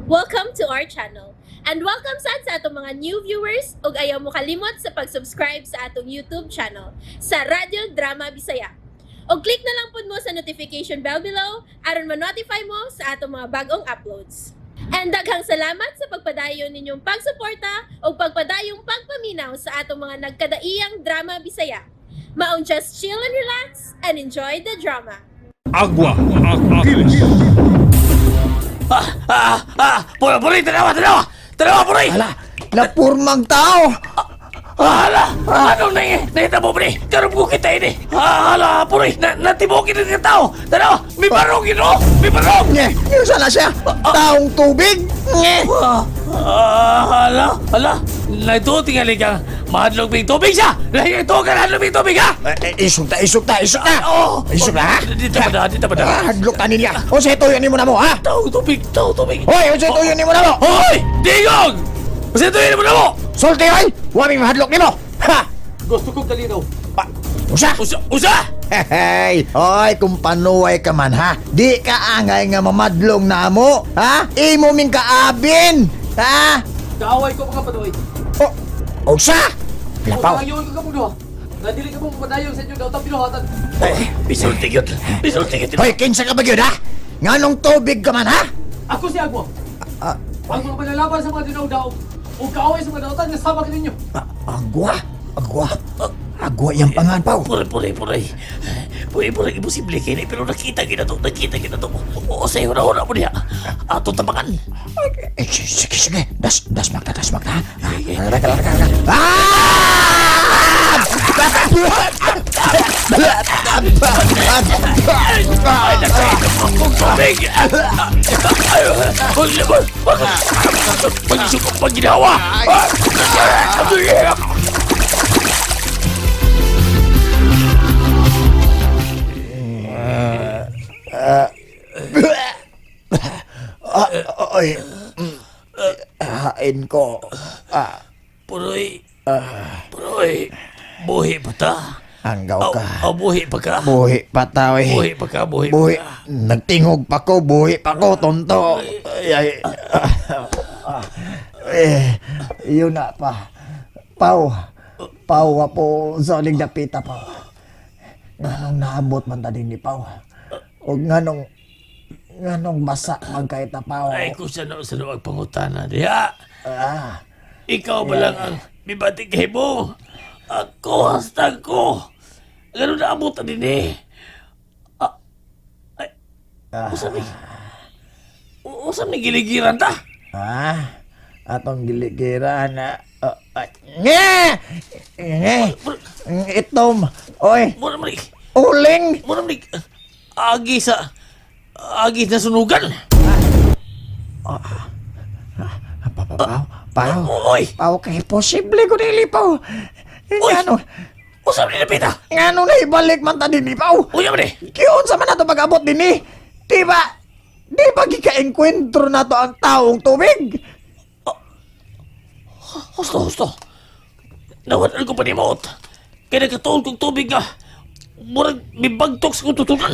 Welcome to our channel. And welcome sad sa atong mga new viewers ug ayaw mo kalimot sa pag-subscribe sa atong YouTube channel sa Radyo Drama Bisaya. Og click na lang pud mo sa notification bell below aron ma-notify mo sa atong mga bagong uploads. And daghang salamat sa pagpadayon ninyong pagsuporta ug pagpadayong pagpaminaw sa atong mga nagkadaiyang drama Bisaya. Maong just chill and relax and enjoy the drama. Agua Aquiles. Ah, ah, ah! Puri, puri, tanawa, tanawa! Tanawa, puri! Hala, napurmang tao! Ah, hala! Anong nahita mo, puri? Karoon ko kita ini! Ah, hala, puri! Natibukin ng tao! Tanawa! May barong, ino! May barong! Nye, yun sana siya! Taong tubig! Nye! Ah, ah, hala, hala! Naito, tingali kang mahadlong may tubig siya! Naito ka mahadlong may tubig, ha? Eh, eh, isog ta, isog ta, isog ta! Oo! Isog na, ha? Dito pa na, dito pa na. Ah, hadlok ta niya. O sa ito yun mo na mo, ha? Taong tubig, taong tubig! Hoy, o sa ito yun mo na mo! Hoy! Digong! Sa ito yun mo na mo! Sulti, hoy! Huwag may mahadlok nimo! Ha! Gusto kong kalinaw. Pa, usa! Usa! Usa! Hey, hoy, kung panuway ka man, ha? Di ka angay nga mamadlong na mo, ha? Imo ming kaabin, ha? Kaaway ko mga panuay. O, usa! Lapaw. Padayon ko kamo duha. Nga dili ka mo padayon sa inyong daotang binuhatan. Ay, bisulti yun. Bisulti yun. Hoy, kinsa ka ba yun, ha? Nganong tubig ka man, ha? Ako si Agwa. Ah, Ang mga manlalaban sa mga dinaudaog o kaaway sa mga daotan nga sama kaninyo. ah, agwa? Agwa? Agwa yung pangan, Pau. Puri, puri, puri. Puri, puri, imposible kini. Pero nakita kita to, nakita kita to. Oo, sa'yo na huna mo niya. Ato tabangan. Eh, sige, sige. Das, das magta, das magta. ha? Raka, raka, raka. Ah! Ay, nakainap akong tubig. Ay, wag naman. Wag. Pag-isip ko pag ginawa. Ay, hain ko. Ah, Puroy. Puroy. Buhi pa ta. Hanggaw ka. Aw, buhi pa ka. Buhi pa tao eh. Buhi pa ka, buhi pa Buhi. ka. Nagtingog pa ko, buhi pa ko, tonto. Ay, ay. Ah, eh, yun na pa. Pau. Pau, po sa uling dapita, Pau. Nganong naabot man ta din ni Pau. O nganong basa man kay ta, Pau. Ay, kung sano, sano ang pangutana diha. Ah, Ikaw ba lang ang bibati kay mo? Ako, hastag ko. Ganun na abot na din eh. Ah, ay, usap ni... Usap ni giligiran ta. ah, atong giligiran na. Ah, ay, nge! Nge! Itom. Oy, Muna man uling! muna man agi sa... Agi na sunugan. Pa, pa, Pau, Pau. Oy! Pau, kay posible ko dili, Pau. Uy! Ngano, Usap ni Napita. ngano na ibalik man ta dinhi, Pau? Uy, man eh. Kiyon sa man nato pag-abot dinhi? Di ba, di ba gika-enkwentro na to ang taong tubig? Husto, husto. Nawanan ko pa ni Maot. Kaya nagkatuon kong tubig nga. Murag mibagtok sa kong tutunan.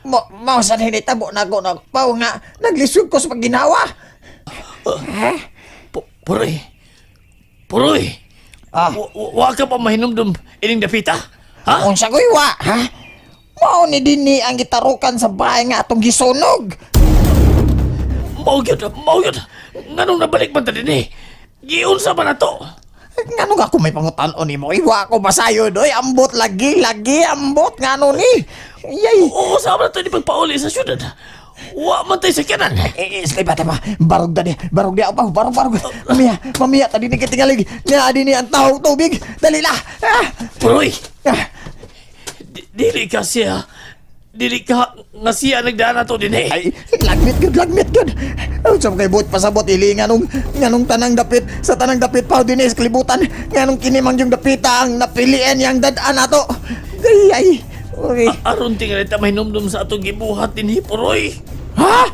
Mo, mao sa hinitabo na ko na, Pau, nga naglisod ko sa pagginawa. Puroy. Puroy. Ah. Wa ka pa mahinumdum ining dapita? Ha? Unsa ko'y wa, ha? Mao ni dinhi ang gitarukan sa bahay nga atong gisunog. Mao gyud, mao gyud. Nganong nabalik man ta dinhi? Giunsa man na to? Ngano nga ako may pangutan-on nimo? Iwa ko basayon, oy, ambot lagi, lagi, ambot, ngano ni? Yay! Oo, sa man na to ni pagpauli sa syudad. Wa man tayo sakyanan. Eh, eh, ba, ba, barog dani, barog di ako, barog, barog. Mamiya, mamiya, tadi ni kitingalig. Nga, di ni ang taong tubig. Dali na. Ah, Puroy, ah. dili ka siya. Dili ka nga siya nagdaan na to dinhi. Ay, lagmit gud, lagmit gud. Ay, sa kay buot pasabot ili nganong tanang dapit sa tanang dapit pa dinhi sa kalibutan. Nganong kini man yung dapita ang napilian yang dad-an nato. Ay, ay. Okay. Aron tingali ta mahinumdum sa atong gibuhat dinhi, Puroy. Ha?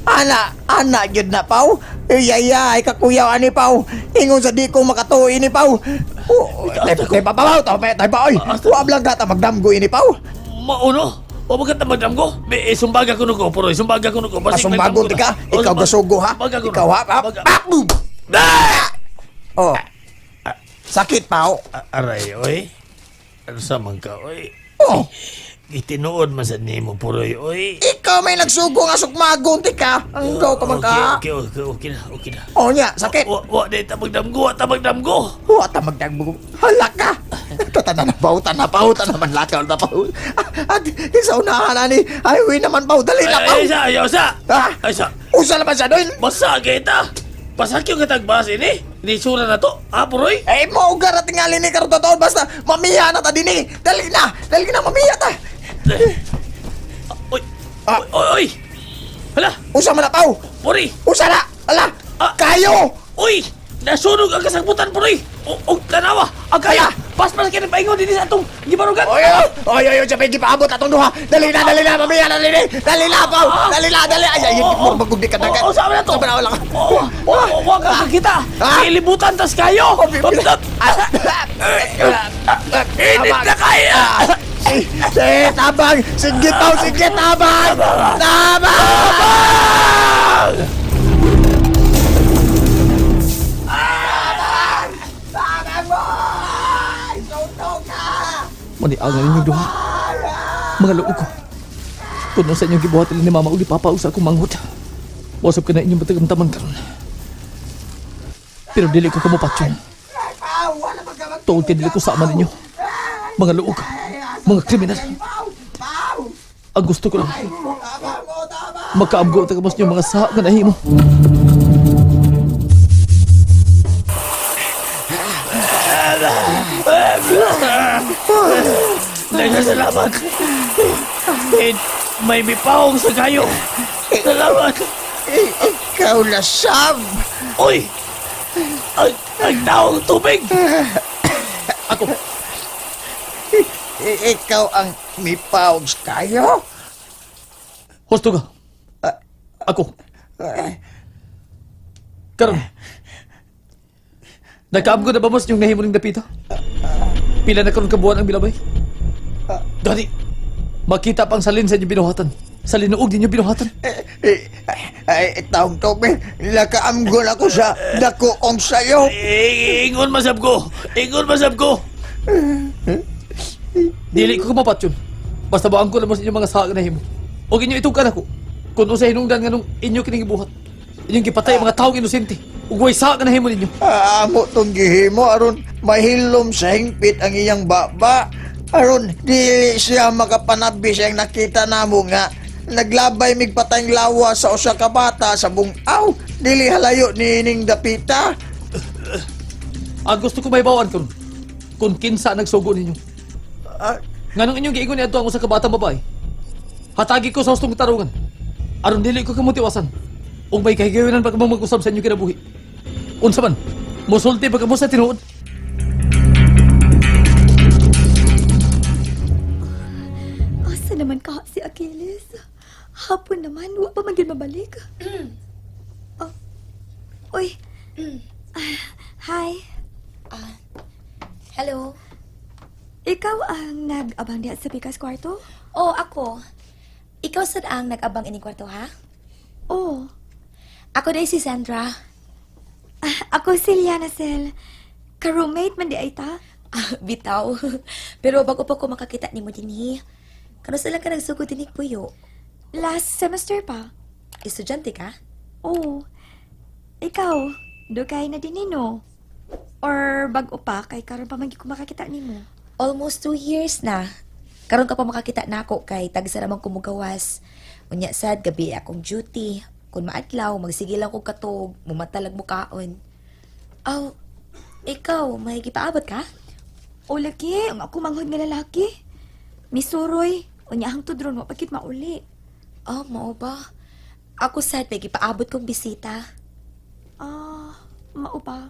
Ana, ana gyud na pau. Ay ay ay kakuyaw ani pau. Ingon sa di ko makatuo ini pau. Oh, tay tay pa pau, tay tay pa oy. Wa lang ka ta magdamgo ini pau. Mauno. Wa magkat magdamgo. Be, eh, sumbaga kuno ko, Puroy. Sumbaga kuno ko. Basig Pasumbagon nagdamgo ti ka. ta. Oh, Ikaw gasugo ha. Sumbaga kuno. Ikaw ha. Ah, Sumbaga. ah, boom. Ah! Oh. Sakit pa oh. Aray, oy. Ano sa man ka, oy? Oh. Gitinuod man sa nimo, Puroy, oy. Ikaw may nagsugo nga sukmagon ti ka. Ang gaw ka man ka. Okay, okay, okay, okay na, okay na. Oh nya, sakit. Wa, wa, di ta magdamgo, wa ta magdamgo. Wa ta magdagbo. Hala ka. Tatanan na paw, tanan paw, tanan man lakaw na paw. At sa unahan ani, highway naman paw, dali na paw. Ay, sa, ayaw sa. Ah! Ay, sa. Usa naman siya doon. Basa kita. Pasakyo ka tagbas ini. Ni sura na to. Ah, Puroy? Eh, mo gara tingali ni karon totoo basta mamiya na ta dinhi. Dali na mamiya ta. Eh. Oy. Ah. Oy, oy, oy. Hala, Usa man na paw. Puroy. Usa na. Ala, Ah. kayo. Uy! Nasunog ang kasagbutan, Puroy! O, og tanawa! Ang kaya! Paspas ka ng paingon din sa atong gibarugan! Oy, oy, oy, oy, oy, sapay gipaabot atong duha. Dali na, mamiya na dali. Dali na, paw. Dali na, dali. Ay, ay, Oo, mo magugdi ka dagat. Oo, sama na to! Sama na, wala ka. Oo, oo, wag ka kita! Ah! Ilibutan tas kayo! Init na kaya! Sige, tabang! Sige, paw! Sige, tabang! Tabang! Tabang mo! Sunog ka! Maniangan ninyong duha. Mga luo ko. Kuno sa inyong gibuhat ni mama ug ni papa ug sa akong manghod. Wasap ka na inyong matagamtaman karon. Pero dili ko kamupatyon. Tuod kay dili ko sama ninyo. Mga luog. Mga kriminal. Ang gusto ko lang, magkaamgo ta kamos niyo mga sa nga nahimo. Daghang salamat! Eh, may mipawong sa kayo! Salamat! Eh, ikaw lasab! Uy! Ang taong tubig! Ako, Eh, ikaw ang mipawag kayo? husto ka. Ako. Karon. Nakaamgo na ba mas yung nahimo ning dapita? Pila na karon ka buwan ang bilabay? Gani, makita pang salin sa inyong binuhatan. Sa linuog ninyo binuhatan. Eh, eh, ay, taong tubig, nakaamgol ako sa dako kong sayo. Eh, ingon masab ko! Ingon masab ko! Dili ko kumapat yun. Basta ba ang ko sa inyong mga sa na himo. O inyo itugkan ako. Kung usa hinungdan nga nung inyo kining gibuhat. Inyong gipatay ang mga taong inosente. Ug way sa nga nahimo ninyo. Amo tong gihimo aron mahilom sa hingpit ang iyang baba. Aron dili siya makapanabi siyang nakita namo nga naglabay mig patayng lawa sa usa ka bata sa bungaw. Dili halayo niining dapita. Ang gusto ko mahibawan karon kung kinsa nagsugo ninyo. Ah, Nganong inyong giingon niadto ang usa ka batang babae. Hatagi ko sa hustong tarungan. Aron dili ko kamo tiwasan. Ug may kahigayonan pa kamo mag-usab sa inyong kinabuhi. Unsa man, mosulti pa kamo sa tinuod. Asa naman ka si Achilles? Hapon naman, wa pa man gyud mabalik. Oh. Uy. Ah, hi. Hello. Ikaw ang nag-abang diha sa Pikas kwarto? Oh, ako. Ikaw sad ang nag-abang ining kwarto, ha? Oh. Ako day si Sandra. Ah, ako si Liana Sel. Ka-roommate man di ay ta. Ah, bitaw. Pero bago pa ko makakita nimo dinhi. Kanusa lang ka nagsugod dinhi puyo? Last semester pa. Estudyante ka? Oh. Ikaw, dugay na din no? Or bag-o pa kay karon pa man gyud ko makakita nimo. Almost 2 years na. Karon ka pa makakita nako kay tagsa naman ko mugawas. Unya sad gabi akong duty. Kung maadlaw, magsige lang kog katog, mumatalag mukaon. Aw, ikaw, may gipaabot ka? O laki, ang ako manghod nga lalaki. Misuroy, unya hangtod ron wa pa gid mauli. Oh, mao ba? Ako sad may gipaabot kong bisita. Ah, mao ba?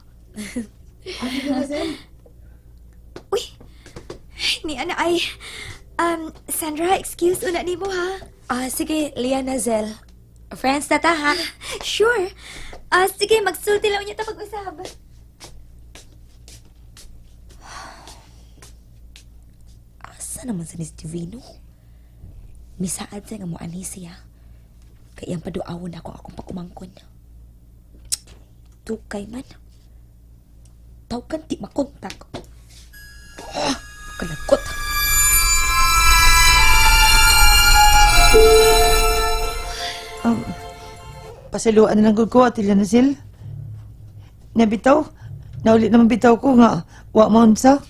Uy, ni ana ay. Sandra, excuse una nimo ha. Ah, sige, Liana Zel. Friends na ta, ha? Sure. Ah, sige, magsulti lang unya ta pag-usab. Asa naman sa Miss Divino? Misaad sa nga moanhi siya. Kay iyang paduawon ako akong pag-umangkon. Tukay man. Tawkan di makontak. Oh, kalakot. Pasaluan na lang gud ko, Ate Lanasil. Nabitaw, nauli naman bitaw ko nga, wa maunsa.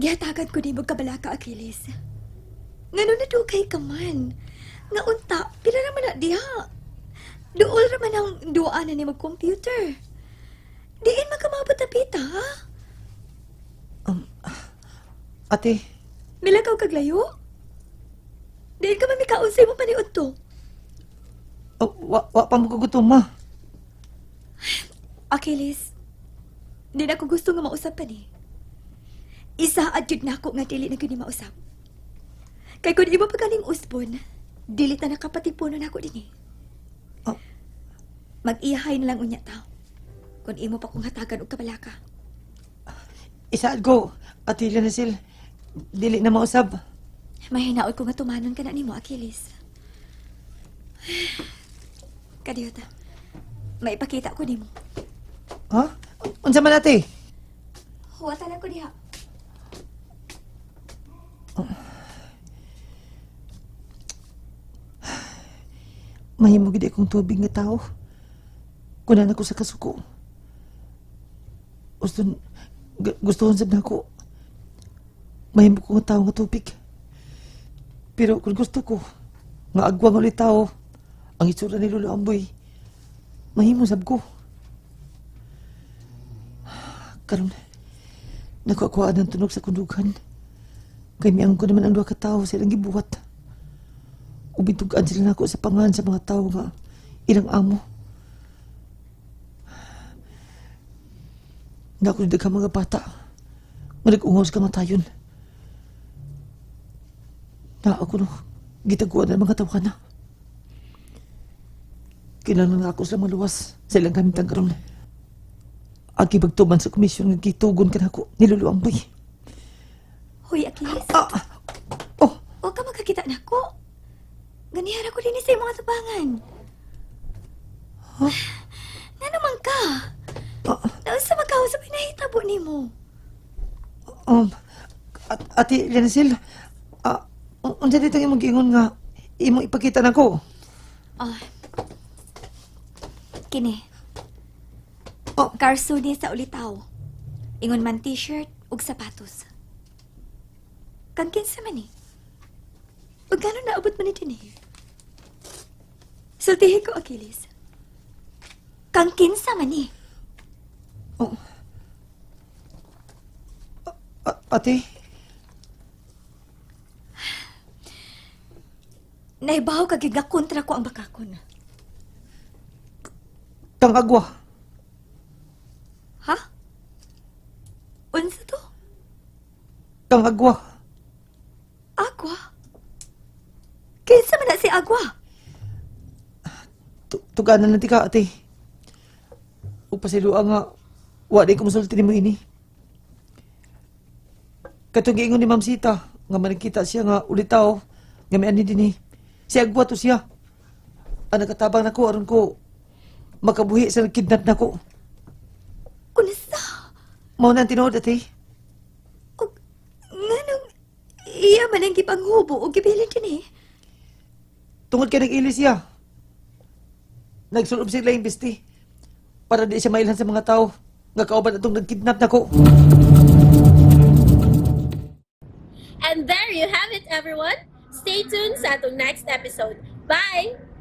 Gihatagan ko nimo kabalaka, Achilles. Ngano na dugay ka man. Nga unta, pila naman na diha. Duol raman ang duwa na nimo computer. Diin makamabot na pita, ha? Ate, Milakaw kaglayo? Diin ka man mikaon sa imong paniud to. oh, wa pa mo kagutom, ma. Achilles, di na ako gusto nga mausap pa ni. Isa at jud nako nga dili na gyud ni mausap. Kay kun imo pa ganing usbon, dili ta nakapatipunon nako dinhi. Oh. Mag-iyahay na lang unya ta. Kun imo pa kong hatagan og kabalaka. Isaad ko, Ate Lanasil, dili na mausab. Mahinaot ko nga tumanon ka na nimo, Achilles. Kadiyota. Maipakita ko nimo. Ha? Unsa man, ate? Huwata lang ko diha. Mahimo gid akong tubig nga tao. Kunan ako sa kasuko. Gusto, gustuhon sab nako. Mahimo ko nga tao nga tubig. Pero kung gusto ko, nga agwang ulit tao, ang itsura ni Lolo Amboy, mahimo sab ko. Karon, nakuha ng tunog sa kundugan. Kay miang ko naman ang duha ka tawo sa ilang gibuhat. Ubitugan sila nako sa pangan sa mga tao nga ilang amo. Nako daghang mga bata nga nag-ungaw sa kamatayon. Na ako no, gitaguan ng mga tawana. Kailangan nga ako sila maluwas sa ilang gamit karon. Agi bagtuman sa komisyon nga gitugon ka nako ni Lolo Amboy. Hoy, Achilles. Ah! Oh! Huwag ka magkakita nako. Ganihan ako din sa imong atubangan. Huh? Nga naman ka? Ah, Naunsa magkaw sa pinahitabo nimo? Ate Lenasil, ah, unsa dito ang imong giingon nga imong ipakita nako? Ah. Kini. Oh. Karso ni sa ulitaw. Ingon man t-shirt ug sapatos. Kang kinsa man ni? Ug gano naabot man ni dinhi? Sultihi ko, Achilles. Kang kinsa man ni? Oh. Ate, Naibaw ka gyud nga kontra ko ang bakakon. kang agwa. Ha? Unsa to? Kang agwa. Agwa? Kinsa man na si Agwa? Tuganan na ti ka, ate. Ug pasilua nga, wa di ko musulti nimo ini. Katong giingon ni Ma'am Sita, nga managkita siya nga ulitaw, nga may ani dinhi. Si agwa to siya. Ang nakatabang nako aron ko makabuhi sa nagkidnap nako. Unsa? Mao na ang tinuod, ate. Og nganong iya man ang gipanghubo og gibilin dinhi? Tungod kay nag-ili siya. Nagsulob sila yung bisti. Para di siya mailhan sa mga tao. Nga kauban atong nagkidnap nako. And there you have it, everyone. Stay tuned sa atong next episode. Bye!